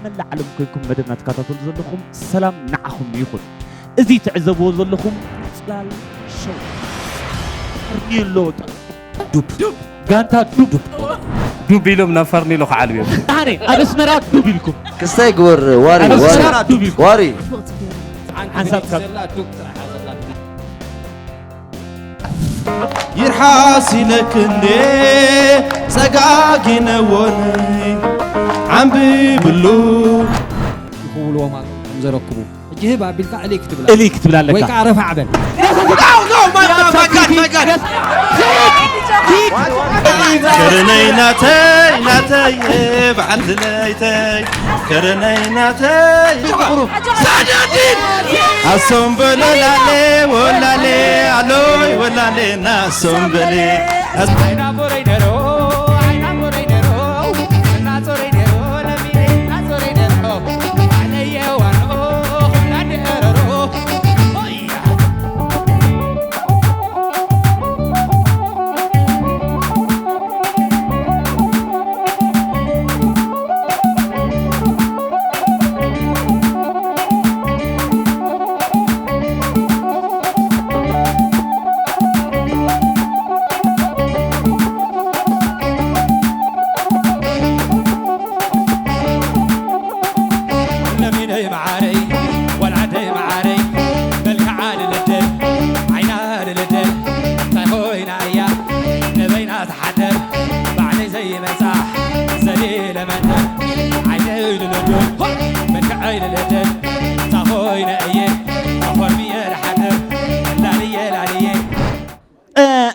መላእ ዓለም ኮይንኩም መደብና ትከታተሉ ዘለኹም ሰላም ንዓኹም ይኹን። እዚ ትዕዘብዎ ዘለኹም ጽላል ሾው። ፈርኔሎ ጠ- ዱብ። ጋንታ ዱብ። ዱብ ኢሎም ናብ ፈርኔሎ ክዓልቡ እዮም። ኣነ ኣብ ኣስመራ ዱብ ኢልኩም። ክስታይ ግበር ዋሪ፣ ኣብ ኣስመራ ዋሪ። ዱብ ኢልኩም። ዋሪ። ሓንሳብ ካብ ይርሓስ ኢለክ እንዴ ጸጋጊነዎን ዓንብብሉ። ይኽውልዎም ኣለዉ ከም ዘረክቡ። ሕጂ ህብ ኣቢልካ እልይ ክትብል እልይ ክትብል ኣለካ። ወይ ከዓ ረፋዕ በል። ከረነይ ናተይ ናተይ በዓል ድለይተይ ከረነይ ናተይ ሳዳዲን ኣሶም በሎ ላሌ ወላሌ ኣሎይ ወላሌ ናሶም በሌ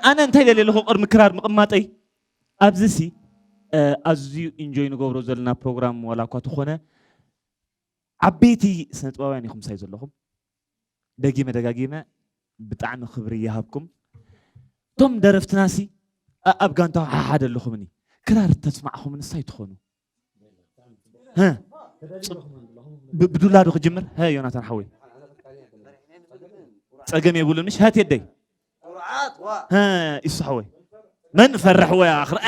ኣነ እንታይ ደልየ ኣለኹ ቅድሚ ክራር ምቕማጠይ ኣብዚሲ ኣዝዩ ኢንጆይ ንገብሮ ዘለና ፕሮግራም ዋላ እኳ ተኾነ ዓበይቲ ስነጥበባውያን ኢኹም ምሳይ ዘለኹም። ደጊመ ደጋጊመ ብጣዕሚ ክብሪ ይሃብኩም። እቶም ደረፍትናሲ ኣብ ጋንታ ሓሓደ ኣለኹምኒ ክራር ተስማዕኹም ንሳይ ትኾኑ። ብዱላ ዶ ክጅምር? ሀ ዮናታን ሓወይ ጸገም የብሉን ምሽ? ሀት የደይ ኢሱ ሓወይ መን ፈርሕ ወይ ኣኽር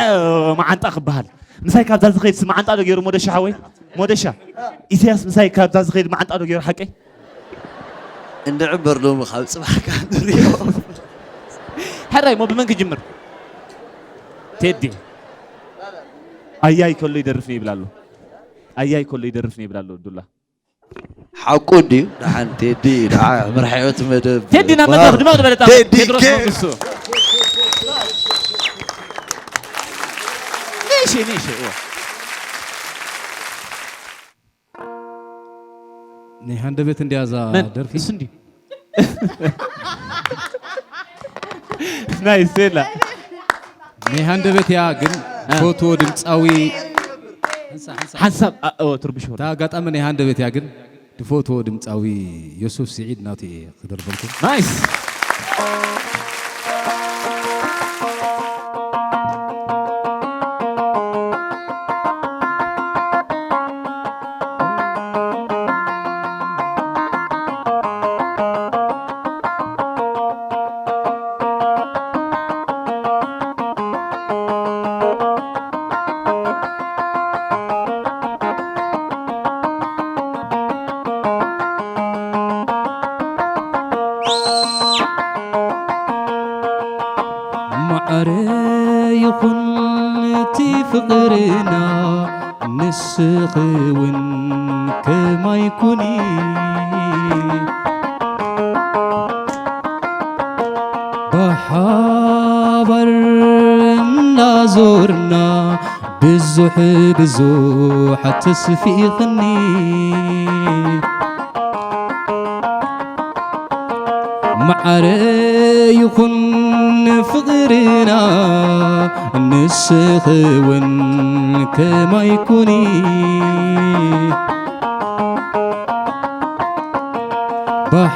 መዓንጣ ክበሃል ምሳይ ካብዛ ዝኸይድ ሲ መዓንጣ ዶ ገይሩ ሞደሻ ሓወይ ሞደሻ ኢሳያስ ምሳይ ካብዛ ዝኸይድ መዓንጣ ዶ ገይሩ ሓቀይ እንድዕበር ሎሚ ካብ ፅባሕካ ንሪኦ ሕራይ ሞ ብመን ክጅምር ቴዲ ኣያይ ከሎ ይደርፍኒ ይብል ኣሎ ኣያይ ከሎ ይደርፍኒ ይብል ኣሎ ዱላ ሓቁ ድዩ ደሓን ቴዲ ደዓ መርሓዮት መደብ ቴዲ ናብ መድረኽ ድመቕ ዝበለ ቴዲ ቴድሮስ መንግስቱ ኒሺ ኒሺ እወ ናይ ሃንደበት እንድያ እዛ ደርፊ እሱ እንድዩ ናይ ሴላ ናይ ሃንደበት እያ ግን ዝፈትዎ ድምፃዊ ሓንሳብ ትርብሽ ወረ ኣጋጣሚ ናይ ሃንደበት እያ ግን ዝፈትዎ ድምፃዊ ዮሱፍ ስዒድ ናቱ እየ ክደርፈልኩም ናይስ ማዕረ ይኹን እቲ ፍቕርና ንስኺ እውን ከማይ ኩኒ ብሓባር እናዞርና ብዙሕ ብዙሕ ተስፊእኽኒ ማዕረ ይኹን ፍቕርና ንስኺ እውን ከማይ ኩኒ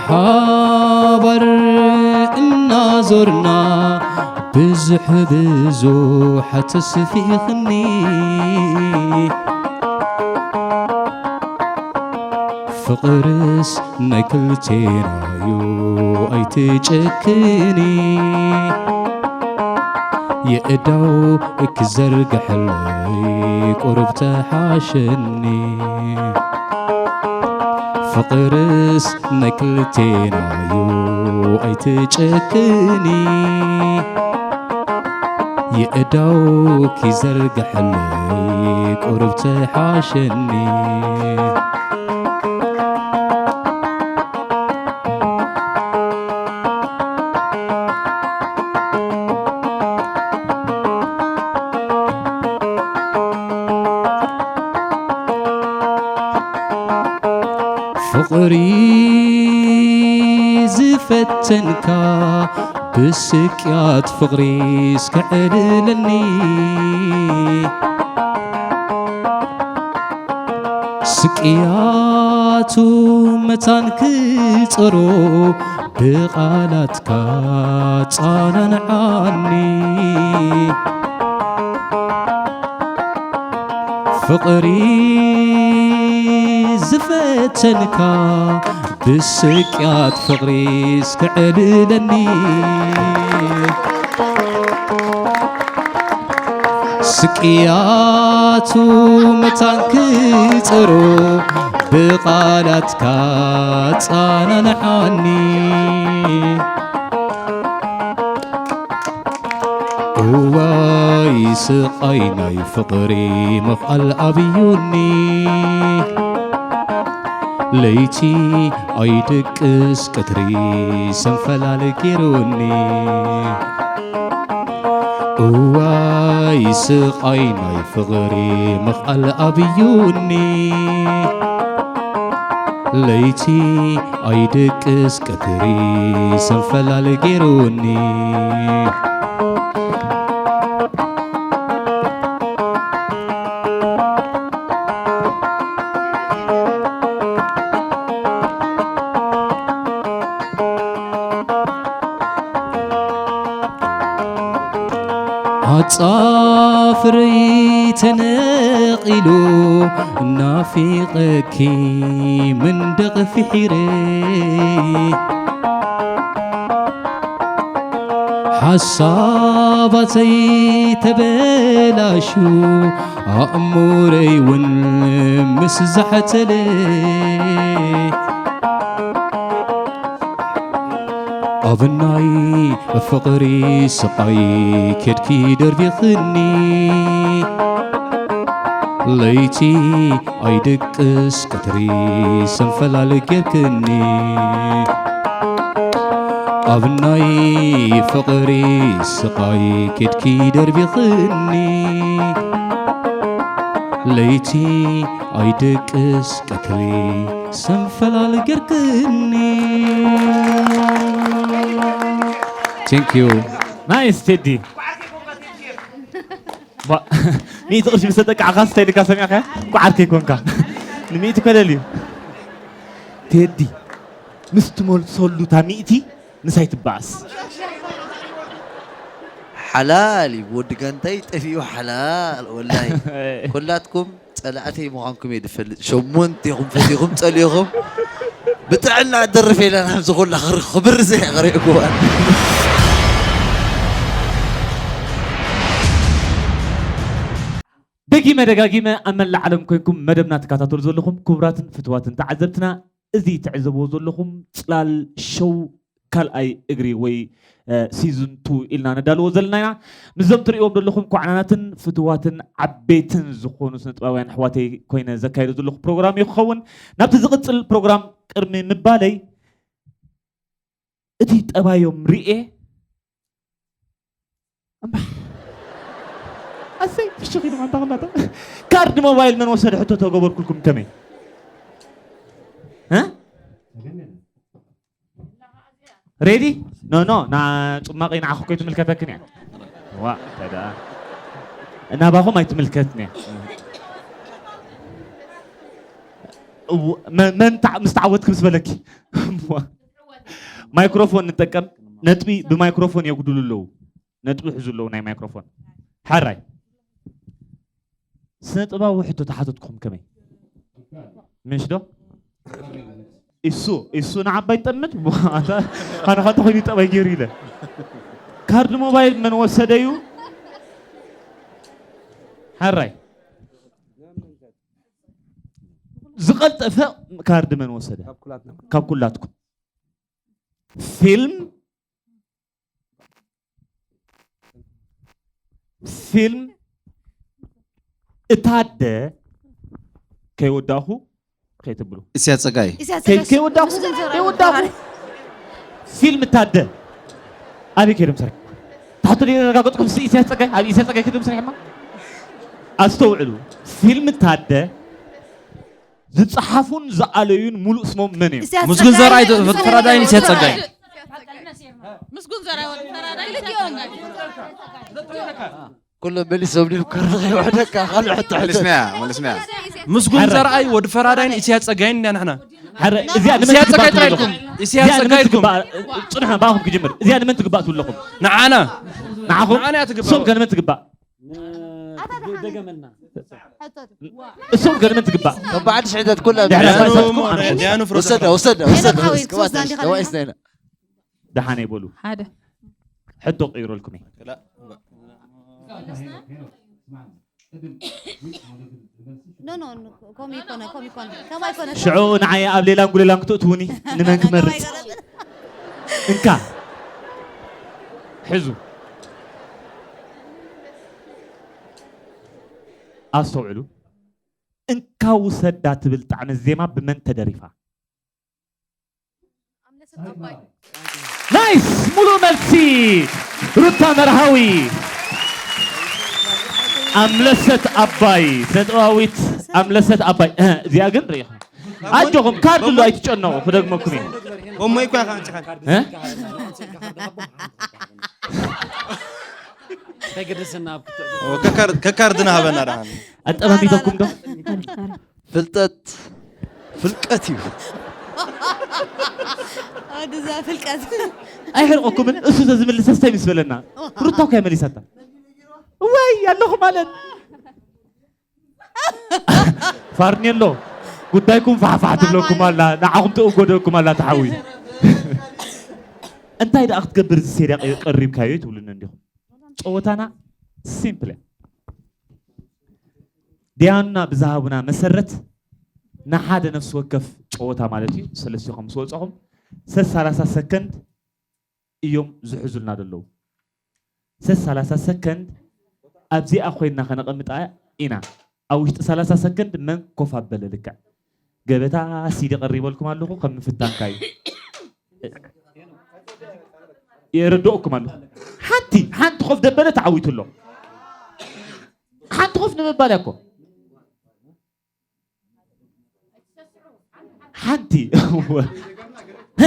ብሓባር እናዞርና ብዙሕ ብዙሕ ተስፊእኽኒ ፍቕርስ ናይ ክልቴናዩ ኣይትጨክኒ የእዳው ክዘርግሐለይ ቁሩብ ተሓሸኒ። ፍቕርስ ናይ ክልቴናዩ ኣይትጨክኒ። የእዳውኪ ዘርግሐለይ ቁሩብ ተሓሸኒ። ፍቕሪ ዝፈተንካ ብስቅያት ፍቕሪ እስከዕልለኒ። ስቅያቱ መታን ክጸሮ ብቓላትካ ጻናንዓኒ። ፍቕሪ ዝፈተንካ ብስቅያት ፍቕሪ እስከዕልለኒ። ስቅያቱ መታን ክጸሮ ብቓላትካ ጻናንዓኒ። እዋይ ስቓይ ናይ ፍቕሪ ምኽኣል ኣብዩኒ። ለይቲ ኣይድቅስ ቀትሪ ሰንፈላል ገይሩኒ። እዋይ ስቓይ ናይ ፍቕሪ ምኽኣል ኣብዩኒ። ለይቲ ኣይድቅስ ቀትሪ ሰንፈላል ገይሩኒ። ኣጻፍረይ ተነቒሉ ናፊቐኪ መንደቕ ፍሒረ። ሓሳባተይ ተበላሹ ኣእሙረይ እውን ምስ ዛሕተለ። ኣብ ናይ ፍቕሪ ስቓይ ኬድኪ ደርቢኽኒ። ለይቲ ኣይድቅስ ቀትሪ ሰንፈላል ጌርክኒ። ኣብ ናይ ፍቕሪ ስቓይ ኬድኪ ደርቢኽኒ። ለይቲ ኣይድቅስ ቀትሪ ሰንፈላል ጌርክኒ። Thank you። ናይስ ቴዲ። ባ-፣ ሚእቲ ቅርሺ ምስ ተጠቃዕካ እንታይ ኢልካ ሰሚዕካ? ቋዓር ከይኮንካ። ንሚእቲ ኮለል እዩ። ቴዲ፣ ምስ ትመልሰሉ እታ ሚእቲ ንሳይ ትበኣስ። ሓላል እዩ፣ ወዲ ጋንታይ ጠፊኡ ሓላል፣ ወላሂ። ኩላትኩም ጸላእተይ ምዃንኩም እየ ዝፈልጥ። ሸሞንቴኹም ፈቲኹም ጸሊኹም ብጥዕና ደርፍ የለን፣ ኣብዚ ኩላ ክር-፣ ክብር ዘይ ክርእየኩም። ደጊመ ደጋጊመ ኣብ መላእ ዓለም ኮይንኩም መደብና ትከታተሉ ዘለኹም ክቡራትን ፍትዋትን ተዓዘብትና፣ እዚ ትዕዘብዎ ዘለኹም ጽላል ሾው ካልኣይ እግሪ ወይ፣ እ፣ ሲዝን ቱ ኢልና ነዳልዎ ዘለና ኢና። ምስዞም ትርእይዎም ዘለኹም ኳዕናናትን ፍትዋትን ዓበይትን ዝኾኑ ስነ ጥበባውያን ኣሕዋተይ ኮይነ ዘካይዶ ዘለኹ ፕሮግራም እዩ ክኸውን። ናብቲ ዝቕጽል ፕሮግራም ቅድሚ ምባለይ፣ እቲ ጠባዮም ርኤ እምባ። ኣሰይ፣ ፍሽኽ ኢሉ ኣንታ ኸላታ። ካርድ ሞባይል መን ወሰደ? ሕቶ ተገበርኩልኩም ከመይ? እ? ሬዲ? ኖ፣ ኖ፣ ና ጽማቒ ንዓኹ እኮ ኣይትምልከተክን እያ። ዋ፣ እንታይ ደኣ? ናባኹም ኣይትምልከትን እያ። እው፣ መ-፣ መን ተዓ-፣ ምስ ተዓወትክ ምስ በለኪ። ዋ። ማይክሮፎን ንጠቀም። ነጥቢ ብማይክሮፎን የጉድሉ ኣለዉ። ነጥቢ ይሕዙ ኣለዉ ናይ ማይክሮፎን። ሓራይ። ስነ ጥበባዊ ሕቶ ተሓተትኩም ከመይ? ምሽ ዶ? እሱ፣ እሱ ንዓባይ ጠምት? ኣነ ኸ ተኾይኑ ጠባይ ገይሩ ኢለ። ካርድ ሞባይል መን ወሰደዩ? ሓራይ። ዝቐልጠፈ ካርድ መን ወሰደ? ካብ ኩላትና። ካብ ኩላትኩም። ፊልም፣ ፊልም እታ ኣደ ከይወዳእኹ ከይትብሉ። እስያ ጸጋይ። ኢሳያስ ከይ-፣ ጸጋይ። ከይወዳእኹ፣ ምስጉን ዘርኣይ ከይወዳእኹ። ወዳእኹ። ፊልም እታ ኣደ ኣበይ ከይዶም ሰሪሖም? ታሕቱ ደይ ዘረጋገጥኩም ሲ ኢሳያስ ጸጋይ፣ ኣብ ኢሳያስ ጸጋይ ከይዶም ሰሪሖማ? ኣስተውዕሉ። ፊልም እታ ኣደ ዝጸሓፉን ዝኣለዩን ሙሉእ ስሞም መን እዮም? ኢሳያስ ምስጉን ጸጋይ፣ ዘርኣይ፣ ወዲ ፈራዳይን ኢሳያስ ጸጋይ። ምስጉን ዘርኣይ፣ ወዲ ፈራዳይን ኢሳያስ ጸጋይ። ኩሎም መሊሶም ድዮም? ከርኺ ውሕደካ፣ ካልእ ሕቶ ሕቶ። መሊስናያ፣ መሊስናያ። ምስጉን ሓረ። ዘርኣይ፣ ወዲ ፈራዳይን ኢሳያስ ጸጋይን ኢና ንሕና። ሓረ፣ እዚኣ ንመን ኢሳያስ ትግባእ ጸጋይ ትብሉ ጥራይ ኣለኹም? ኢልኩም። ኢሳያስ እዚኣ ጸጋይ ንመን ኢልኩም። ትግባእ? ጽንሑ፣ ብኣኹም ክጅምር። እዚኣ ንመን ትግባእ ትብሉ ኣለኹም? ንዓና። ንዓኹም? ንዓና እያ ትግባእ። እሶም ከ ንመን ትግባእ? ደገመልና። እሶም ከ ንመን ትግባእ? ካብ በዓል ሽሕተት ኩላ ድሕሪ ኣባይ ሳትኩም ኣነ። ዲያኑ ፍረዶ። ወሰዳ፣ ወሰዳ፣ ወሰዳ። ሓወይ፣ ወሰዳ። ሶስት ዛንዲ ከለና። ደሓን ኣይበሉ። ሓደ። ሕቶ ቀይረልኩም እየ። ኖ፣ ኖ፣ ኖ፣ ከምኡ ይኮነ፣ ከምኡ ይኮነ። ከምኡ ኣይኮነ። ሽዑ ንዓይ ኣብ ሌላን ጉሌላን ክትእትዉኒ ንመን ክመርጽ? እንካ። ሕዙ። ኣስተውዕሉ። እንካ ውሰዳ ትብል ጣዕመ ዜማ ብመን ተደሪፋ? ናይስ! ሙሉእ መልሲ ሩታ መርሃዊ። ኣምለሰት ኣባይ፣ ስነ ጥበባዊት ኣምለሰት ኣባይ። እህ፣ እዚኣ ግን ርኢኻ። ኣጆኹም፣ ካርድ ኣሎ፣ ኣይትጨነቑ፣ ክደግመኩም እየ። እሞ እኮ ኢኻ ኣምጺኻን። እ? እንታይ ገደሰና ኣብ ክትዕ-፣ ኦ፣ ከካር-፣ ከካርድና ሃበና ደሓን። ኣጠማሚተኩም ዶ? ፍልጠት ፍልቀት እዩ። ወድዛ ፍልቀት። ኣይሕርቐኩምን፣ እሱ ተዝምልሰስ እንታይ ምስ በለና? ሩታ እኮ እያ መሊሳታ። ወይ ኣለኹ ማለት። ፋርኔሎ፣ ጉዳይኩም ፋሕፋሕ ትብለኩም ኣላ፣ ንዓኹም ትእጎደኩም ኣላ፣ ተሓዊ። እንታይ ደኣ ክትገብር እዚ ሴርያ ቀ-፣ ቀሪብካዮ ትብሉኒ እንዲኹም። ጨወታና ሲምፕል እያ። ዲያና ብዝሃቡና መሰረት ንሓደ ነፍሲ ወከፍ ጨወታ ማለት እዩ፣ ሰለስቲኹም ምስ ወጻኹም፣ ሰስ ሰላሳ ሰከንድ እዮም ዝሕዙልና ዘለዉ። ሰስ ሰላሳ ሰከንድ ኣብዚኣ ኮይንና ከነቐምጣ ኢና። ኣብ ውሽጢ ሰላሳ ሰከንድ መን ኮፍ ኣበለ ልክዕ። ገበታ ሲዲ ቀሪበልኩም ኣለኹ፣ ከም ምፍታንካ እዩ። የረድኦኩም ኣለኹ። ሓንቲ፣ ሓንቲ ኮፍ ደበለ ተዓዊቱ ኣሎ። ሓንቲ ኮፍ ንምባል እያ እኮ። ሓንቲ። ሀ።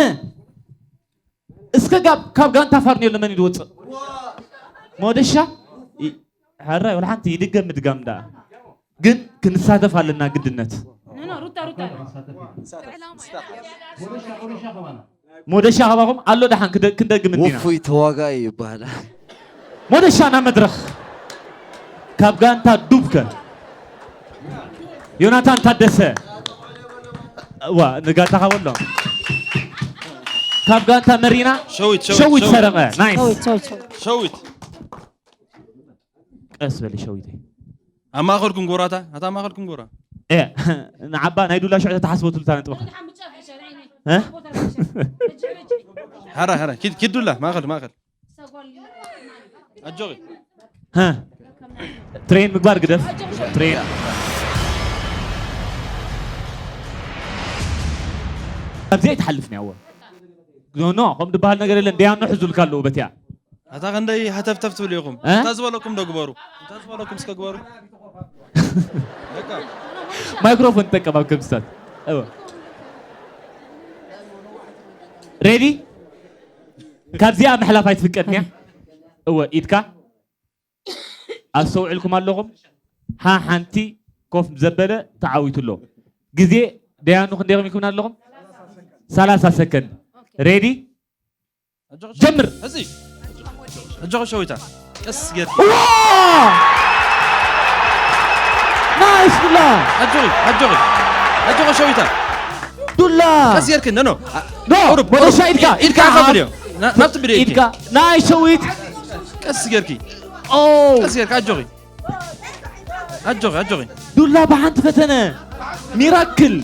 እስከ ጋብ-፣ ካብ ጋንታ ፋርኔሎ መን እዩ ዝወፅእ? ሞደሻ? ይ-፣ ሕራይ፣ ወላ ሓንቲ ይድገም ምድጋም ደኣ። ግን ክንሳተፍ ኣለና ግድነት። ኖ፣ ኖ፣ ሩታ፣ ሩታ። ሞደሻ ካባኹም ኣሎ ደሓን ክደ-፣ ክንደግም እንዲና። ውፉይ ተዋጋኢ ይበሃል። ሞደሻ ናብ መድረኽ። ካብ ጋንታ ዱብከ። ዮናታን ታደሰ። ዋ፣ ንጋንታ ካበሎ። ካብ ጋንታ መሪና ሸዊት፣ ሸዊት፣ ሸዊት ሸዊት። ሰረቐ። ናይስ። ሸዊት፣ ሸዊት፣ ሸዊት። ሸዊት። ቀስ በሊ ሸዊተይ። ኣብ ማእኸልኩም ጎራታ፣ ኣታ ኣብ ማእኸልኩም ጎራ። እ፣ ንዓባ ናይ ዱላ ሽዑ ተተሓስቦ ትብልታ ነጥብኻ። እ? ሓራ፣ ሓራ፣ ኪድ፣ ኪድ ዱላ፣ ማእኸል፣ ማእኸል። ኣጆኺ። ሀ። ትሬን ምግባር ግደፍ። ትሬን። ኣብዚ ኣይትሓልፍን እያ፣ እወ። ኖ፣ ኖ፣ ከም ዝበሃል ነገር የለን። ደያኑ ሕዙልካ ኣለዉ በቲያ። ኣታ ክንደይ ሃተፍተፍ ትብሉ ኢኹም? እ? እንታይ ዝበለኩም ዶ ግበሩ? እንታይ ዝበለኩም እስከ ግበሩ። በቃ። ማይክሮፎን ትጠቀም ኣብ ከምስታት። እወ። ሬዲ? ካብዚኣ ምሕላፍ ኣይትፍቀድን እያ። እወ፣ ኢድካ። ኣስተውዒልኩም ኣለኹም? ሃ ሓንቲ ኮፍ ዘበለ ተዓዊቱ ኣሎ። ግዜ ደያኑ ክንደይ ኢኹም ኣለኹም? ሰላሳ ሰከንድ። ሬዲ? ኣጆኺ ጀምር። እዚ። ኣጆኺ ሸዊታ። ቀስ ጌርኪ። ዋ! ናይስ ዱላ! ኣጆኺ፣ ኣጆኺ። ኣጆኺ ሸዊታ። ዱላ! ቀስ ጌርኪ፣ ኖ፣ ኖ። ኖ፣ ቁሩብ፣ ሞደሻ ቁሩብ። ኢድካ፣ ኢድካ ኢድካ ከፍልዮ። ና-፣ ናብቲ ብድዮ ኢድካ። ኢድካ። ናይ ሸዊት። ቀስ ጌርኪ። ኦ! ቀስ ጌርኪ፣ ኣጆኺ። ኣጆኺ፣ ኣጆኺ። ዱላ ብሓንቲ ፈተነ። ሚራክል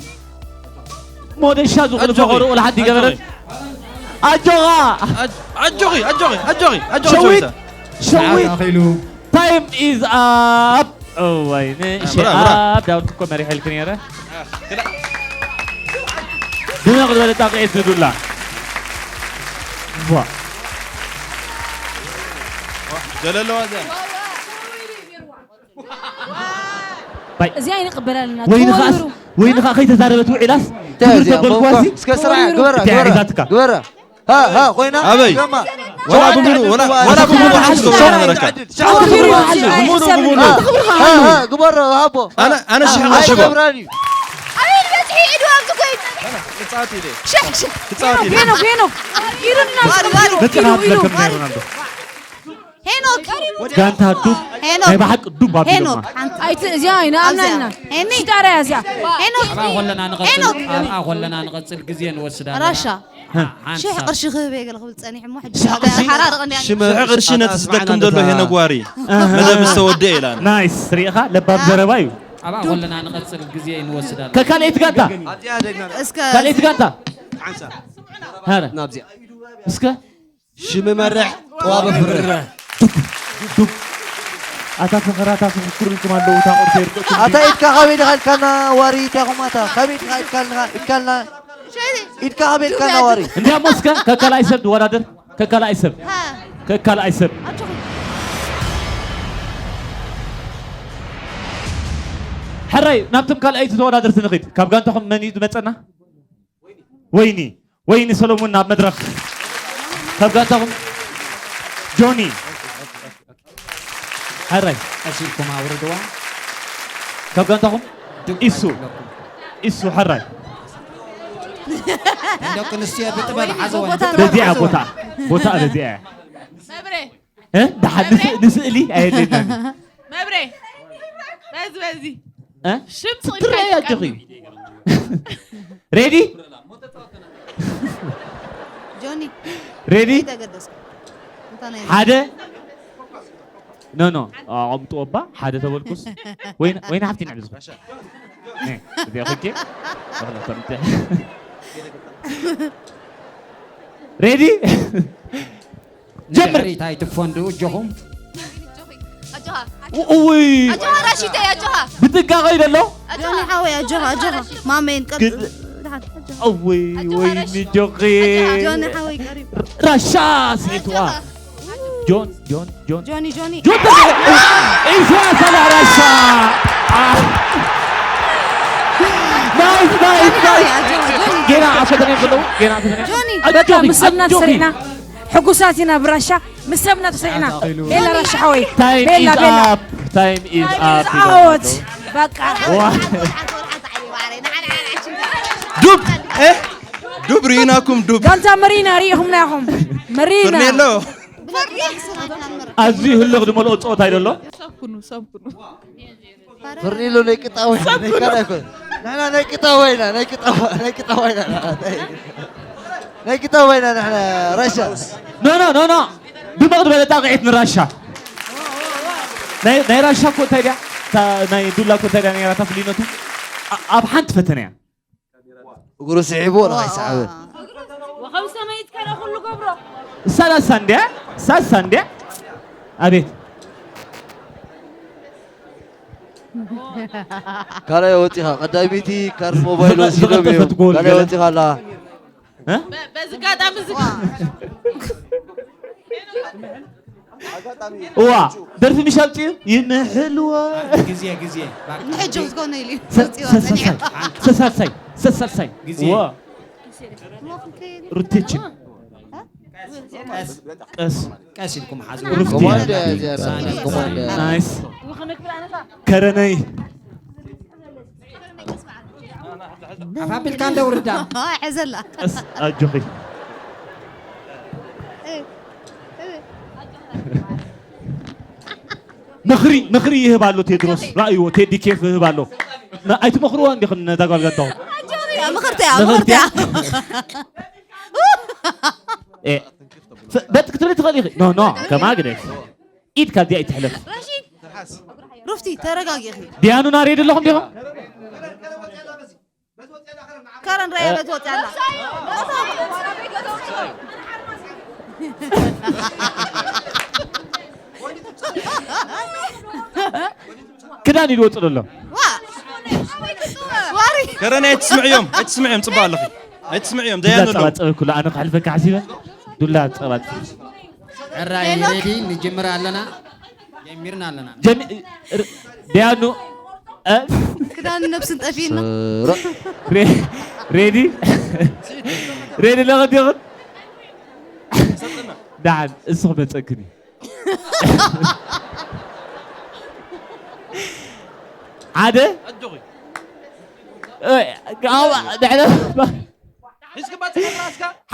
ሞደሻ ዝኹሉ ኣጆኺ፣ ፈኸሩ ወላ ሓንቲ ኣጆኺ። ገበረት። ኣጆኻ። ኣጅ-፣ ኣጆኺ፣ ኣጆኺ፣ ኣጆኺ፣ ኣጆኺ ሸዊት፣ ሰዊታ። ሸዊት። ኣኺሉ። Time is up። እዋይ፣ ን-፣ ብራ፣ ብራ። ሸኣብ ዳውት እኮ መሪሕ ኢልክ ነይረ። ድመቕ ዝበለ ጣቕዒት ንዱላ። ዋ። ገለ ኣለዋ እዚኣ። ባይ። እዚኣ ኣይንቕበላልና። ወይኒ ኸኣስ፣ ተወርውሩ። ወይኒ ኸኣ ከይተዛረበት ውዒላስ፣ እንታይ ክብሪ እዚኣ? ተበልኳ ሲ? እስከ ስራሕ ተወርውሩ። ግበራ፣ እንታይ ግበራ፣ ሒዛትካ? ግበራ። ሃ፣ ሃ፣ ኮይና? ኣበይ? ሸማ። ወላ ሸማ። ብሙሉ፣ ወላ፣ ወላ ብሙሉ ሓንቲ ሸማ። ተወርውሩ። ሸማ። ተወርውሩ። ብሙሉ፣ ብሙሉ። ሃ፣ ሃ፣ ሃ፣ ግበሮ፣ ሃቦ። ኣነ፣ ኣነ ሽሕ ሃ፣ ቅርሺ ሃ፣ እኮ። ኣይገብራን እዩ። ኣበይ ንበጽሒ ኢዱ ኣብዚ ኮይኑ? ክጻወት ኢለ። ሽሕ፣ ሽሕ። ክጻወት ኢለ። ሄኖክ፣ ሄኖክ። ኢዱ እናስከፈሉ። ዋሪ፣ ዋሪ። መጽናት ኢዱ፣ ኢዱ። ለከም ናይ ሮናልዶ። ሄኖክ! ጋንታ ዱብ፣ ሄኖክ! ናይ ብሓቂ ዱብ ኣቢሎማ። ሄኖክ! ሓንቲ። ኣይቲ እዚኣ ኢና ኣምና ኣብዚኣ። ኢና። ሄኒ! ሽጣራ እያ እዚኣ። ሄኖክ! ኣብኣ ኮለና ንቐጽል፣ ሄኖክ! ኣብኣ ኮለና ንቐጽል ግዜ ንወስድ ኣለና። ራሻ። ሓ-፣ ሓንሳብ። ሽሕ ቅርሺ ክህብ እየ ገለ ክብል ጸኒሑ እሞ ሕጂ ሽሕ ቅርሺ? ሓራርቕ እንዲያ። ሽመ-፣ ሽሕ ቅርሺ ነቲ ዝደክም ዘሎ ሄኖክ ዋሪ። ኣሃ። መደብ ምስ ተወድአ ኢላና። ናይስ፣ ሪኢኻ? ለባም ዘረባ እዩ። ኣብኣ ኮለና ንቐጽል ግዜ ንወስድ ኣለና። ከካልኣይቲ ጋንታ። ኣብዚኣ ደግና። እስከ ካልኣይቲ ጋንታ። ሓንሳብ። ሃረ። ናብዚኣ። እስከ ሽም መርሕ ጠዋበ ፍረ። ዱብ፣ ዱብ። ኣታ ፈኸራታት ፍክክር ኢልኩም ኣለዉ፣ እታ ቁርሲ ይርድእኩም። ኣታ ኢድካ ካበይ ዲኻ ኢልካና ዋሪ፣ እንታይ ኹም ኣታ? ካበይ ኢድካ ኢልካልና፣ ኢልካልና? ኢድካ ካበይ ኢልካና ዋሪ? እንዲያሞ እስከ ከካልኣይ ሰብ ዝወዳደር፣ ከካልኣይ ሰብ። ሃ። ከካልኣይ ሰብ። ኣጆኹም። ሕራይ፣ ናብቶም ካልኣይቲ ተወዳደርቲ ንኺድ። ካብ ጋንታኹም መን እዩ ዝመጸና? ወይኒ፣ ወይኒ ሰሎሙን ናብ መድረኽ። ካብ ጋንታኹም ጆኒ። ሕራይ። ቀስ ኢልኩም ኣውርድዋ። ካብ ጋንታኹም ድብ ኢሱ። ኣይትብለኩም። ኢሱ ሕራይ። ደቂ ኣንስትዮ ብጥበብ ሓዘወን። በዚኣ ቦታ፣ ቦታ በዚኣ። መብሬ። እ? ደሓን ንስ-፣ ንስእሊ ኣየድልየናን እዩ። መብሬ። በዚ፣ በዚ። እ? ሽም ጽሒፍካ ትረኣይ ኣይትቀርብ። ኣጆኺ። ሬዲ? ጆኒ። ሬዲ? ኣይተገደስኩ። እንታይ ናይ ሓደ። ኖ፣ ኖ። ኣቐምጥዎ እባ፣ ሓደ ተበልኩስ። ወይን-፣ ወይን ሓፍቲ ንዕብዝኹ። እ፣ እዚኣ ኹኬ። ሬዲ? ጀምር። ንድሕሪት ኣይትፈንድኡ ኣጆኹም። ኣጆኻ። ኡ-፣ እውይ። ኣጆኻ ራሺተይ፣ ኣጆኻ። ብጥንቃቐ እዩ ዘሎ። ኣጆኻ። ጆኒ ሓወይ፣ ኣጆኻ፣ ኣጆኻ። ማመይን ቀጽል። ግድ-፣ ደሓን፣ ኣጆኻ። እውይ፣ ኣጆኻ ወይኒ ራሺ። ጆኺ። ኣጆኻ። ጆኒ ሓወይ ቀሪቡ። ራሻ ስሒትዋ። ኣጆኻ። ጆን፣ ጆን፣ ጆን። ጆኒ፣ ጆኒ። ጆን ተገ-፣ ኢሳያስ ኣላ ራሻ። አ-፣ ናይስ፣ ናይስ፣ ጆኒ ሓወይ፣ ናይስ። ኣጆኻ፣ ጆኒ። ጌና ኣብ ፈተና እዮም ዘለዉ፣ ጌና ኣብ ፈተና እዮም። ጆኒ። ኣጆኺ፣ በቃ፣ ምስ ሰብና ኣጆኺ። ተሰሪዕና። ሕጉሳት ኢና ብራሻ፣ ምስ ሰብና ተሰሪዕና። ኣታ ኣኺሉ። ቤላ ራሻ ሓወይ። ታይም ቤላ፣ ኢዝ ቤላ። ኣፕ፣ ታይም ኢዝ ኣፕ ኢሎም ዓወት። ኣለዉ። በቃ። ዋ። ዱብ፣ እ? ዱብ ርኢናኩም፣ ዱብ። ጋንታ መሪና ርኢኹምና ኢኹም። መሪና። ፈርኔሎ። ኣዝዩ ህልኽ ዝመልኦ ጸወታ እዩ ዘሎ። ሰብ ኩኑ፣ ሰብ ኩኑ። ፈርኒሎ ናይ ቅጣ ወይና፣ ናይ ካልእ ኣይኮን። ንሕና ናይ ቅጣ ወይና፣ ናይ ቅጣ ወ-፣ ናይ ቅጣ ወይና፣ ናይ ቅጣ ወይና ንሕና ራሻ። ኖ፣ ኖ፣ ኖ፣ ኖ። ድምቕ ዝበለ ጣቕዒት ንራሻ። ናይ፣ ናይ ራሻ እኮ እንታይ ድያ? እታ ናይ ዱላ እኮ እንታይ ድያ ነይራ እታ ፍልይነቱ? ኣ-፣ ኣብ ሓንቲ ፈተነ እያ። እግሩ ስሒቡ ወላ ከይሰሓበ። ወኸም ሰመይት ከረ ኩሉ ገብሮ። ሳላሳ እንድያ? ሳሳ እንድያ? ኣቤት። ካልኣይ ወፂኻ፣ ቀዳሚቲ ካርድ ሞባይል ዝቐ-፣ ወሲዶም እዮም። ዝቐጠፈት ጎል ካልኣይ ገለ። ወፂኻ ኣላ። እ? በ-፣ በዚ ኣጋጣሚ እዚ እዋ፣ ደርፊ ምሽ ኣምፅኡ ይምሕልዎ። ግዜ፣ ግዜ። ንሕጂ ክትኮነ ኢሉ እዩ። ሰ-፣ መፂኡ ሰ-፣ ሰሳይ፣ ሰሳይ፣ ሰሳይ። ግዜ። እዋ። ሩቴችን። ቀስ። ቀስ። ቀስ ኢልኩም ሓዙ። ሩፍቲ። ኮማንድ እያ እዚኣ፣ ሳኒ፣ ኮማንድ እያ። ናይስ። ከረነይ። ሓፍ ኣቢልካ እንደ ውርዳ። ሕዘላ። ቀስ ኣጆኺ። ምኽሪ፣ ምኽሪ ይህብ ኣሎ ቴድሮስ። ራእይዎ፣ ቴዲ ኬፍ ይህብ ኣሎ። ና-፣ ኣይትመኽርዋ እንዲኹም ነዛ ጓል ጋንታኹም። ምኽርቲ እያ፣ ምኽርቲ እያ። እ፣ ፈ-፣ በጥ ክትብሊ ትኽእሊ ኢኺ። ኖ፣ ኖ፣ ከማ ግደፍ። ኢድ ካብዚኣ ኣይትሕለፍ። ራሺድ፣ ሩፍቲ፣ ተረጋጊ ኢኺ። ዲያኑና ሬዲ ኣለኹም ዲኹም? ከረን ራእየ ትወፅእ ኣላ። ክዳን ኢሉ ወፅእ ኣሎ። ዋ! ዋሪ! ከረን ኣይትስምዕዮም፣ ኣይትስምዕዮም፣ ፅባሕ ኣለኺ። ኣይትስምዕዮም፣ ደያን ዘለዉ። ጸባጸበ ኩሉ ኣነ ክሕልፈካ ሓሲበ። ዱላ ጸባጽ። ሕራይ ሬዲ ንጅምር ኣለና። ጀሚርና ኣለና። ጀሚ ር- ዲያኑ እ? ክዳን ነብስን ጠፊእና። ሬ- ሬዲ ሬዲ ለቐዲቕን ደሓን እሱ ክመፀክን እዩ። ሓደ እ፣ ጋዋ፣ ድሕረ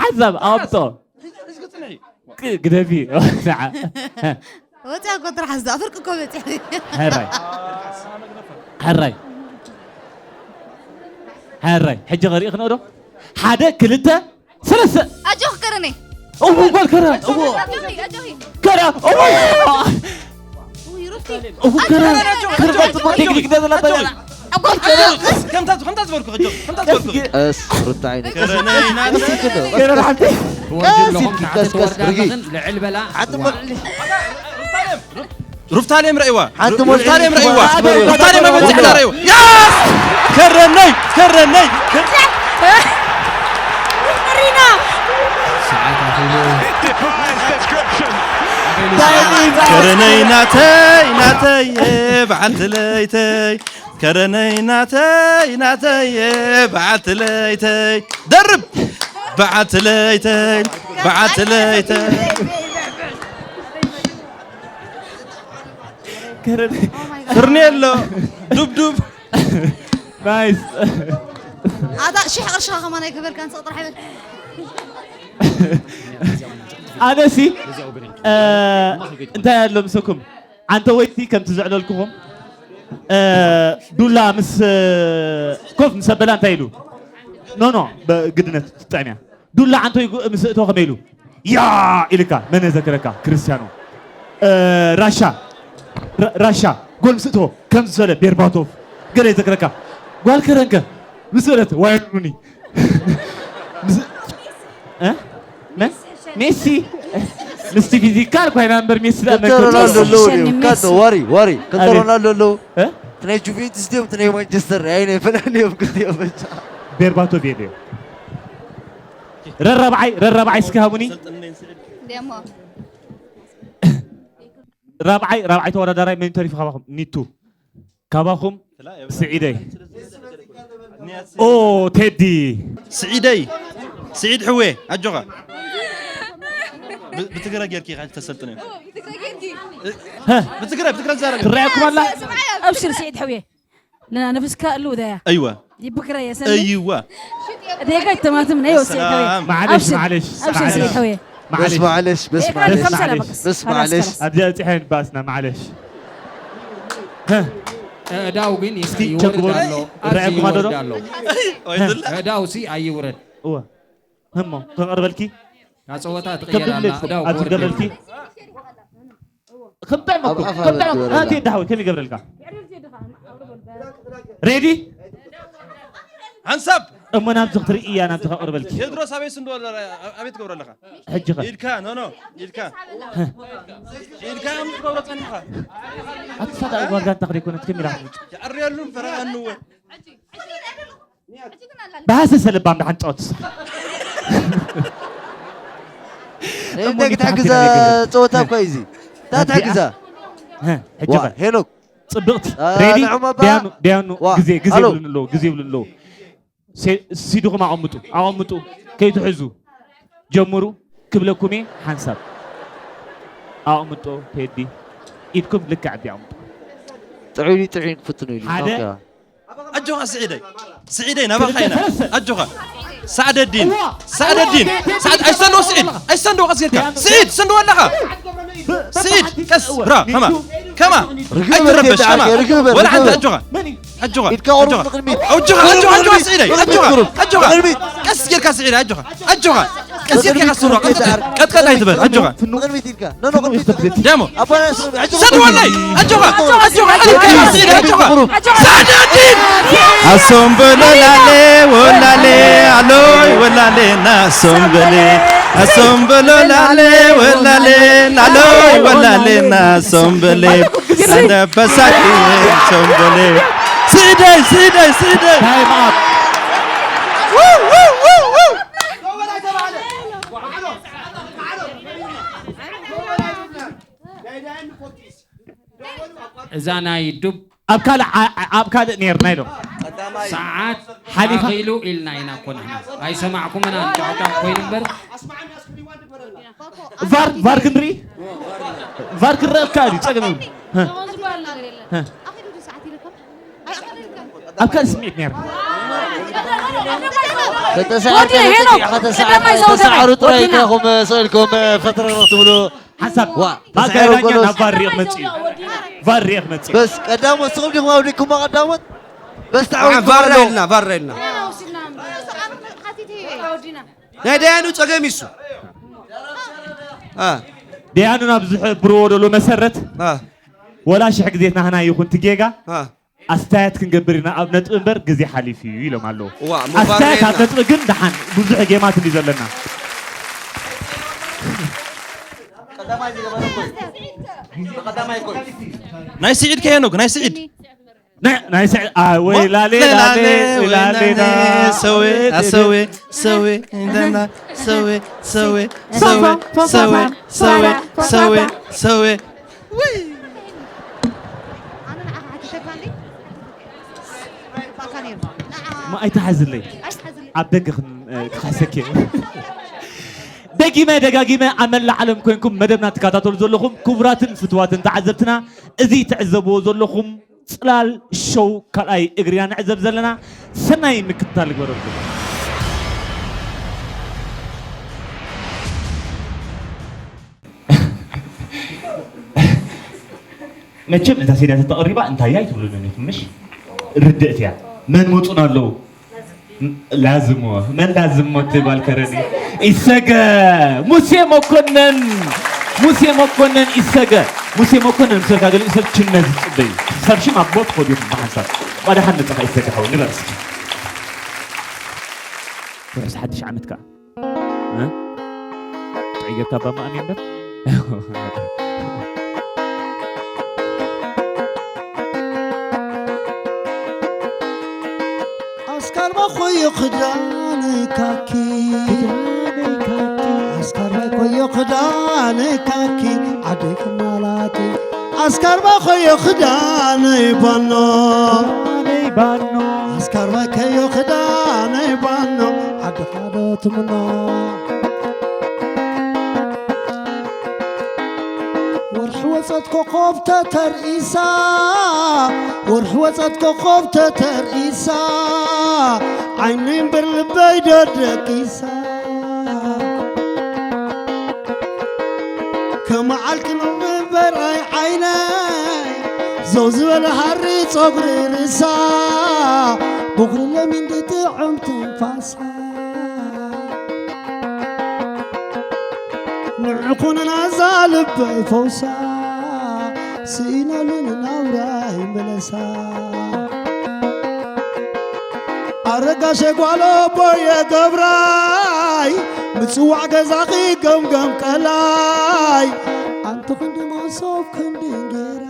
ሓሳብ ኣውጥቶ። ግ- ግደፊ። ወፂኣ እኮ ጥራሕ ዝኣ ፍርቂ እኮ በፂሑ። ሕራይ ሕራይ ሕራይ ሕጂ ኸሪእ ክንኦ ዶ ሓደ ክልተ ሰለስተ ኣጆኽ ከረነይ። እዎ ጓል ከረ እዎ ኣጆኺ ኣጆኺ። ከረ እዎ ውይ ሩቲ። እዎ ከረ ከረ ጽቡቅ ቴክኒክ ደዘላ ከምታ ከምታ ዝበልኩ ሕጂ ከምታ ዝበልኩ ቀስ ሩታ ዓይነ ቀስ ከረነይ ናት ቀስ ኢልኪ ዶ ከረ ሓንቲ ትወርዲ ኣለኹም ቀስ ታሕቲ ቀስ ትወርዲ ርጊ ኣለኽን ልዕል በላ ሓንቲ ሞልዕሊ ሩፍታሌም ረእይዋ ሓንቲ ሩፍታሌም ረእይዋ ሞልዕሊ ሩፍታሌም ኣበይ ጽሕና ረእይዋ ያስ ከረነይ ከረነይ ከረ- ሪና ሰዓት ኣኺሉ ከረነይ ናተይ ናተይ በዓልቲ ለይተይ ከረነይ ናተይ ናተይ በዓልቲ ለይተይ ደርብ በዓልቲ ለይተይ በዓልቲ ለይተይ ከረነይ ፍርኔሎ ዱብዱብ ናይስ ኣታ ሽሕ ቅርሽኻ ከማን ኣይከፈልካን ስቕ ጥራሕ ይበል። ኣነሲ እ፣ እንታይ ኣሎ ምሰኩም ዓንተ ወይቲ ከምቲ ዘዕለልኩኹም እ፣ ዱላ ምስ እ፣ ኮፍ ምስ ኣበላ እንታይ ኢሉ ኖ ኖ ግድነት ትጥዕም እያ ዱላ ዓንተ ወይ ምስ እቶ ከመይ ኢሉ ያ ኢልካ መን የዘክረካ ክርስቲያኖ እ፣ ራሻ ራ- ራሻ ጎል ምስ እቶ ከም ዝበለ ቤርባቶቭ ገለ የዘክረካ ጓል ከረንከ ምስ በለት ዋይሩኒ ምስ- እ? መን? ሜሲ ምስቲ ፊዚካል ኮይና እምበር ሜሲ ክልተ ሮናልዶ ኣለዎ ድዩ? ካቶ ዋሪ ዋሪ ክልተ ሮናልዶ ኣለዎ። እ? ናይ ጁቬንቱስ ድዮም እቲ ናይ ማንቸስተር ኣይነ ፈላልዮም ክልቲኦም ብቻ። ቤርባቶቭ የድልዮ ረራብዓይ ረራብዓይ እስኪ ሃቡኒ ደሞ ራብዓይ ራብዓይ ተወዳዳራይ መን ተሪፉ ካባኹም ኒቱ ካባኹም ስዒደይ ኦ ቴዲ ስዒደይ ስዒድ ሕዌ ኣጆኻ ብ- ብትግረ ጌርኪ ኢኻ ተሰልጥነ ብትግረ ብትግረ ትዛረብ ትረኣየኩም ኣላ أبشر سعيد حويه لنا نفسك الوداية ኣይዋ دي بكرة يا سنة ኣይዋ ديك تماتم نيو سعيد حويه ሰላም ማዕለሽ أبشر ማዕለሽ أبشر سعيد حويه በስ ማዕለሽ በስ ديك ማዕለሽ خمسة معلش. لبكس በስ ማዕለሽ ኣብዚኣ ፅሐን ባስና ማዕለሽ እዳው ግን ይስ- እስኪ ይወርድ ቸግሮና ኣሎ ርኣየኩም ኣሎ ዶ? ይወርድ ኣሎ ወይ ዝላ እዳው ሲ ኣይውረድ እወ ህሞ ከቕርበልኪ ናፀወታ ከብድ ትቕየር ኣላ ብለኩም እዳው ኣብዚ ክወርድ ገበልኪ ኣሎ ከምጣዕመኩም ኣብ ኣፋ ከምጣዕመ ትበላ። ኣቲ ዳሕወይ ከመይ ይገብረልካ ሬዲ ሓንሳብ እሞ ናብዚ ክትርኢ እያ ናብዚ ከቕርበልኪ ቴድሮስ ኣበይ ስንዶ ኣቤት ገብረ ኣለኻ ሕጂ ኸ ኢድካ ኖ ኖ ኢድካ ኢድካ ምስ ገብረ ጸኒኻ ኣቲ ሳዳ ጓል ጋንታ ክደይኮነት ከሚራ ይዕርየሉን ፈረቐንወ ብሃሰሰ ልባም ደሓን ጫወት እንደግታ ግዛ ፀወታ እኳ እዩ እዚ ታታ ግዛ ሕጂ ኸ ሄኖክ ፅብቕቲ አ፣ ሬዲ ንዕም ኣባ። ዲያኑ ዲያኑ ዋ፣ ግዜ ግዜ ኣሎ። ይብሉን ኣለዉ ግዜ ይብሉን ኣለዉ ሴ- ሲድኹም ኣቐምጡ ኣቐምጡ ከይትሕዙ ከይትሕዙ ጀምሩ ክብለኩም እየ ሓንሳብ ኣቐምጦ ቴዲ ኢድኩም ልክዕ ኣቢ ኣቐምጡ ጥዑይ ጥዑይ ክፍትኑ ኢሉ ሓደ። ኦኬ። ኣጆኻ ስዒደይ ስዒደይ ናባኻ ኢና ኣጆኻ ሳዕደዲን ሳዕደዲን ሳዕድ ኣይሰንድዎ ስዒድ ኣይሰንድዎ ቀስ ጌርካ ስዒድ ሰንድዎ ኣለኻ ስዒድ ቀስ ብራ ከማ ከማ ርግብ ኣይትረበሽ ርግብ ከማ ርግብ ወላ ሓንቲ ርግብ ኣጆኻ ኣጆኻ ኢድካ ቁሩብ ንቕድሚት ኣጆኻ ኣጆኻ ኣጆኻ ስዒደይ ኣጆኻ ኣጆኻ ቀስ ጌርካ ስዒደይ ኣጆኻ ኣጆኻ ቀስ ጌርካ ኣይትበል ኣጆኻ ንቕድሚት ኢድካ ኖ ኖ ቅድሚት ደሞ ኣባና ስቕ- ሕጂ ሰድወለይ ኣጆኻ ኣጆኻ ኣጆኻ ስዒደይ ኣጆኻ ሳዕደዲን ኣሶምበሎ ላሌ ወላሌ ኣሎይ ወላሌ ናሶምበሌ ኣሶምበሎ ላሌ ወላሌ ኣሎይ ወላሌ ናሶምበሌ ኣነበሳኪ ሶምበሌ ስደይ ስደይ ስደይ ታይም ኣፕ። እዛ ናይ ዱብ ኣብ ካልእ ዓ- ዓ- ኣብ ካልእ ነይርና ኢሎም። ቀዳማይ ሰዓት ሓሊፋ። ኣኺሉ ኢልና ኢና እኮ ንሕና ኣይሰማዕኩምን ኣንጫውጫው ኮይኑ እምበር ቫር ቫር ክንርኢ ቫር ክረኣካ እዩ ጸገም የብሉን። ሀ፣ ሀ። ኣብ ካልእ ስምዒት ነይርና። ተተሳዕርካ ተሳዕሩ ጥራይ ኢኹም ስእልኩም ፈትረር ክትብሉ ሓንሳብ ዋ ኣጋይራኛ ተሳዕሩ ናብ ቫር ሪኢኽ መፅእ እዩ። ቫር ሪኢኽ መፅእ እዩ። በስ ቀዳሞት ንስኹም ዲኹም ኣውዲኩሞ ቀዳሞት በስ ተዓዊትኩም ኣለኹም። ባራልና ባራልና ናይ ደያኑ ጸገም ይሱ ደያኑ ናብ ዝሕብርዎ ዘሎ መሰረት ወላ ሽሕ ግዜ ናህና ይኹን ትጌጋ ኣስተያየት ክንገብር ኢና ኣብ ነጥቢ እምበር ግዜ ሓሊፉ እዩ ኢሎም ኣለዉ። እዋ፣ እሞ ኣስተያየት ኣብ ባርሬና። ነጥቢ ግን ደሓን ብዙሕ ጌማት እንዲ ዘለና ናይ ስዒድ ከሄኖክ ናይ ስዒድ ናይ- ናይ ስዕ ኣወይ ላሌ ላሌ ላሌ ና- ሰዌ ኣሰዌ ሰዌ እንደና ሰዌ ሰዌ ሰዌ ሰዌ ሰዌ ሰዌ ሰዌ ማ ኣይትሓዝለይ ኣብ ደገ ክን- ክኸሰኪ እየ። ደጊመ ደጋጊመ ኣብ መላእ ዓለም ኮንኩም መደብና ትከታተሉ ዘለኹም ክቡራትን ፍትዋትን ተዓዘብትና እዚ ትዕዘብዎ ዘለኹም ፅላል ሾው ካልኣይ እግሪና ንዕዘብ ዘለና ሰናይ ምክትታል ይግበረልኩም። መቸም እዛ ሴዳ ተተቐሪባ እንታይ እያ ኣይትብሉንን ኢኹም ምሽ? ርድእት እያ። መን መፁና ኣለዉ? ላዝሞ መን ላዝሞ ትባል ከረኒ ኢሰገ ሙሴ መኮነን ሙሴ መኮነን ኢሰገ ሙሴ መኮነን ምስልካ ገሊኡ ሰብ ችነ ዝፅበዩ ሰብ ሽም ኣብ ቦት ኾዲኹም ብሓንሳብ ቋዳሓን መፅኻ ኢሰገ ሓው ንበር እስኪ ርሑስ ሓድሽ ዓመት ከዓ ጥዑይ ጌርካ ባማ ኣሜን በል። ኣስካርባ ኾዮ ክዳን ካኪ ኣስካርባ ኮዮ ክዳን ካኪ ዓደይ ክማላኪ ኣስካርባ ኾዮ ክዳን ባኖ ኣስካርባ ከዮ ክዳን ባኖ ዓዲ ካዶ ትምኖ ወርሒ ወፀት ኮኾብ ተተርኢሳ ወርሒ ወፀት ኮኾብ ተተርኢሳ ዓይኒ እምበር ልበይ ዶ ደቂሳ ከመዓልክን እምበር ኣይ ዓይነይ ዘው ዝበለ ሃሪ ፀጉሪ ርእሳ ብጉሪ ለሚን ድጥዕም ትንፋሳ ንዕኹንና እዛ ልበይ ፈውሳ ስኢናሉ ንናውራይ መለሳ ኣረጋሸ ጓሎ ቦየ ገብራይ ምጽዋዕ ገዛኺ ገምገም ቀላይ ኣንቲ ክንዲ መሶብ ክንዲ እንጌራ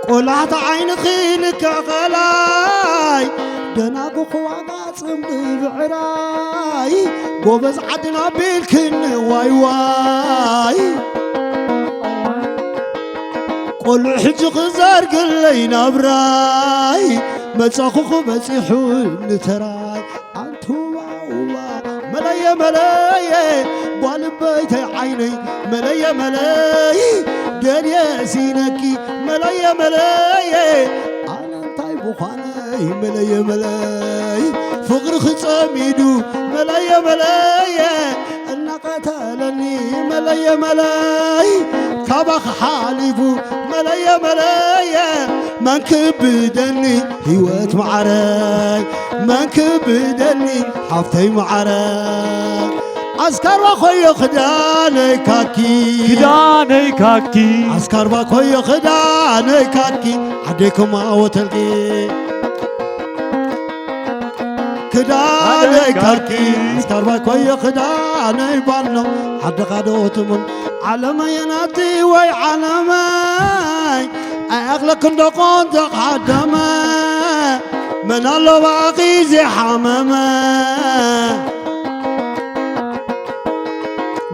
ቆላሕቲ ዓይንኺ ልክዕ ቐላይ ደናጉ ክዋጋ ጽምዲ ብዕራይ ጎበዝ ዓድና ቢልክኒ ዋይ ዋይ ቆልዑ ሕጂ ክዘርግለይ ናብራይ መጻኹ ክበጺሑ ንተራይ ኣንቱዋ ኡዋ መለየ መለየ ጓልበይተይ ዓይነይ መለየ መለይ ደልየ ሲነኪ መለየ መለየ ኣነ እንታይ ምዃነይ መለየ መለይ ፍቕሪ ክጸሚዱ መለየ መለየ እናቐተለኒ መለየ መለይ ካባኺ ሓሊፉ መለየ መለየ መን ክብደኒ ህይወት መዓረይ መን ክብደኒ ሓፍተይ መዓረይ ኣስካርባ ኮዮ ክዳነይ ካኪ። ክዳነይ ካኪ። ኣስካርባ ኮዮ ክዳነይ ካኪ። ዓደይኩም ኣወተልኪ። ክዳነይ ካኪ። ኣስካርባ ኮዮ ክዳነይ ባኖ። ዓድኻ ዶ ትሙን። ዓለመየ ናቲ ወይ ዓለመይ። ኣይኣኽለክን ዶ ቆንጆ ዓደመ። መን ኣሎ ባኺ ዘይሓመመ።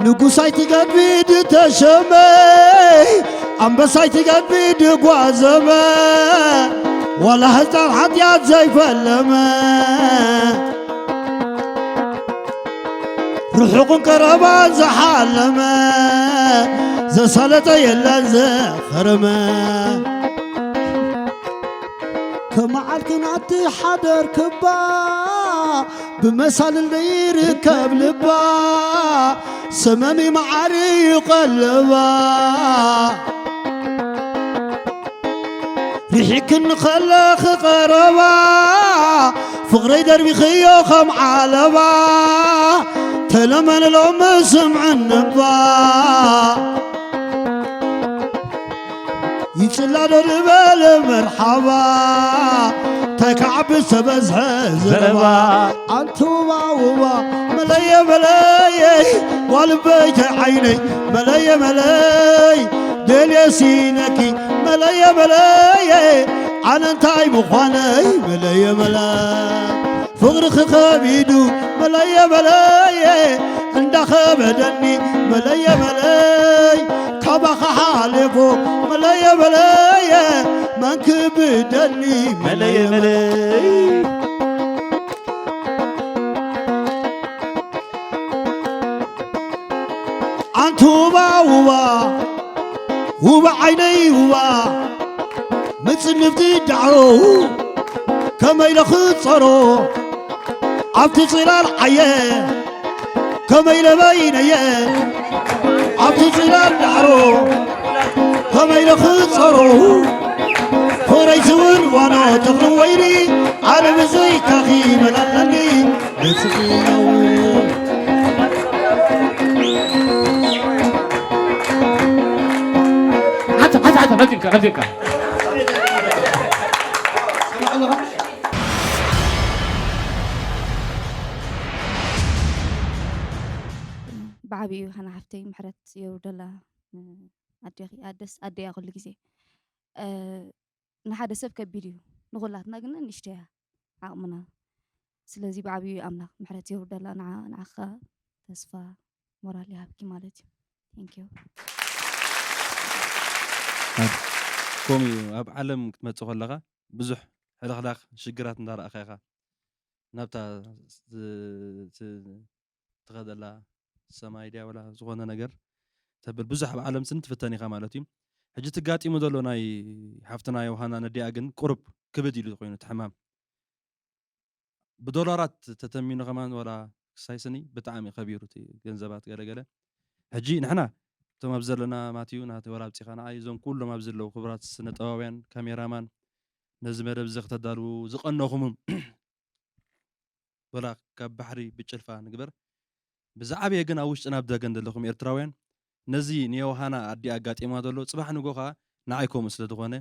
ንጉሳይ ትገድፊ ድተሸመ፣ ኣንበሳይ ትገድፊ ድጓዘመ፣ ዋላ ህፃን ሓጢኣት ዘይፈለመ፣ ርሑቕን ቀረባን ዝሓለመ፣ ዘሳለጠ የለን ዘኸረመ። ከመዓልክን ኣትሓደርክባ፣ ብመሳልል ዘይርከብ ልባ፣ ሰመሚ መዓር እዩ ቀለባ። ርሒቅክኒ ከለኺ ቀረባ፣ ፍቕረይ ደርቢኽዮ ከም ዓለባ፣ ተለመን ሎሚ ስምዕኒ እባ። ይጽላዶ ዝበለ መርሓባ፣ እንታይ ክዓቢ ዝተበዝሐ ዘረባ። ዘረባ። ኣንቲ ውባ ውባ፣ መለየ መለየ፣ ጓል በይተ ዓይነይ፣ መለየ መለይ፣ ደልየ ሲነኪ፣ መለየ መለየ፣ ኣነ እንታይ ምዃነይ፣ መለየ መለይ። ፍቕርኺ ከቢዱ መለየ መለየ እንዳኸበደኒ መለየ መለይ ካባኻ ሓሊፉ መለየ መለየ መን ክብደኒ መለየ መለይ። ኣንቲ ውባ ውባ ውባ ዓይነይ ውባ ምጽንብቲ ዳዕሮ ከመይ ኢለ ክጸሮ ኣብቲ ጽላል ዓየ ከመይ ኢለ በይነየ ኣብቲ ጽላል ዳዕሮ ከመይ ኢለ ክጸሮ ፍቕረይ ዝውን ዋኖ ተኽሊ ወይኒ ኣነ ብዘይካኺ መላለኒ ንስኺ ነው። ሓንሳ ሓንሳ ሓንሳ ቀጺልካ ቀጺልካ። ብዓቢኡ ሃና ሓፍተይ ምሕረት የውርደላ። ኣዴኺ ኣደስ ኣደያ ኩሉ ግዜ ንሓደ ሰብ ከቢድ እዩ፣ ንኹላትና ግን ንእሽቶ እያ ዓቕምና። ስለዚ ብዓብዩ ኣምላኽ ምሕረት የውርደላ ንዓ-፣ ንዓኻ ተስፋ ሞራል ይሃብኪ ማለት እዩ። Thank you። ከምኡ እዩ። ኣብ ዓለም ክትመጽእ ከለኻ ብዙሕ ሕልኽላኽ ሽግራት እንዳረኣኻ ኢኻ ናብታ ዝ-፣ ት-፣ ትኸደላ ሰማይ ድያ ወላ ዝኾነ ነገር ተብል ብዙሕ ኣብ ዓለም ስኒ ትፍተን ኢኻ ማለት እዩ። ሕጂ ትጋጢሙ ዘሎ ናይ ሓፍትና ዮሃና ነዲኣ ግን ቁሩብ ክብድ ኢሉ ኮይኑ እቲ ሕማም ብዶላራት ተተሚኑ ከማን ወላ ክሳይ ስኒ ብጣዕሚ ከቢሩ እቲ ገንዘባት ገለገለ ሕጂ ንሕና እቶም ኣብ ዘለና ማትዩ ናተ ወላ ኣብፂኻ ንዓይ እዞም ኩሎም ኣብዚ ዘለዉ ክቡራት ስነ ጥበባውያን ካሜራማን ነዚ መደብ እዚ ክተዳልዉ ዝቐነኹምም ወላ ካብ ባሕሪ ብጭልፋ ንግበር ብዝዓበየ ግን ኣብ ውሽጥን ኣብ ደገን ዘለኹም ኤርትራውያን ነዚ ንዮሃና ኣዲኣ ኣጋጢማ ዘሎ ጽባሕ ንጎ ከኣ ንዓይ ከምኡ ስለ ዝኾነ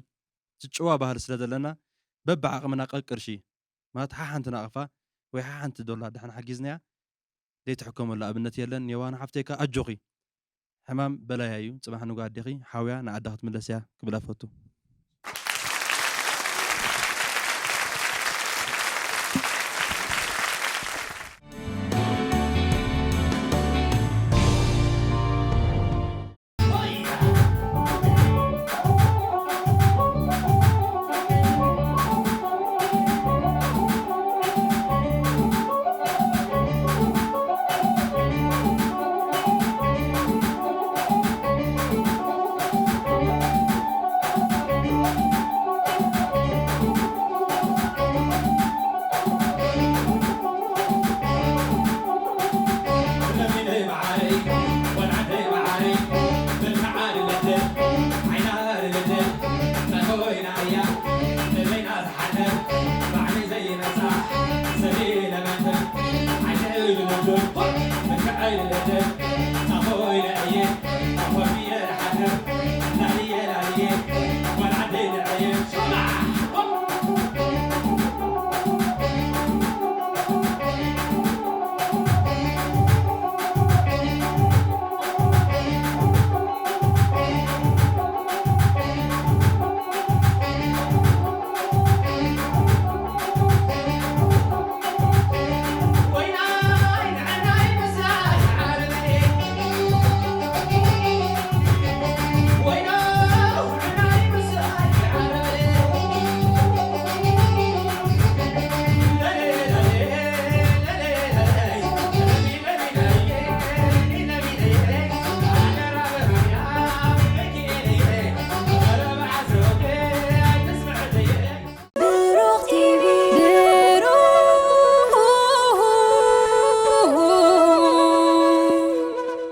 እቲ ጭዋ ባህሊ ስለ ዘለና በብዓቕምና ቀቅርሺ ማለት ሓሓንቲ ናቕፋ ወይ ሓሓንቲ ዶላር ድሕና ሓጊዝናያ ዘይትሕከመሉ ኣብነት የለን። ዮሃና ሓፍተይ ከኣ ኣጆኺ ሕማም በላያ እዩ። ጽባሕ ንጎ ኣዴኺ ሓውያ ንዓዳ ክትምለስ እያ ክብላ እፈቱ።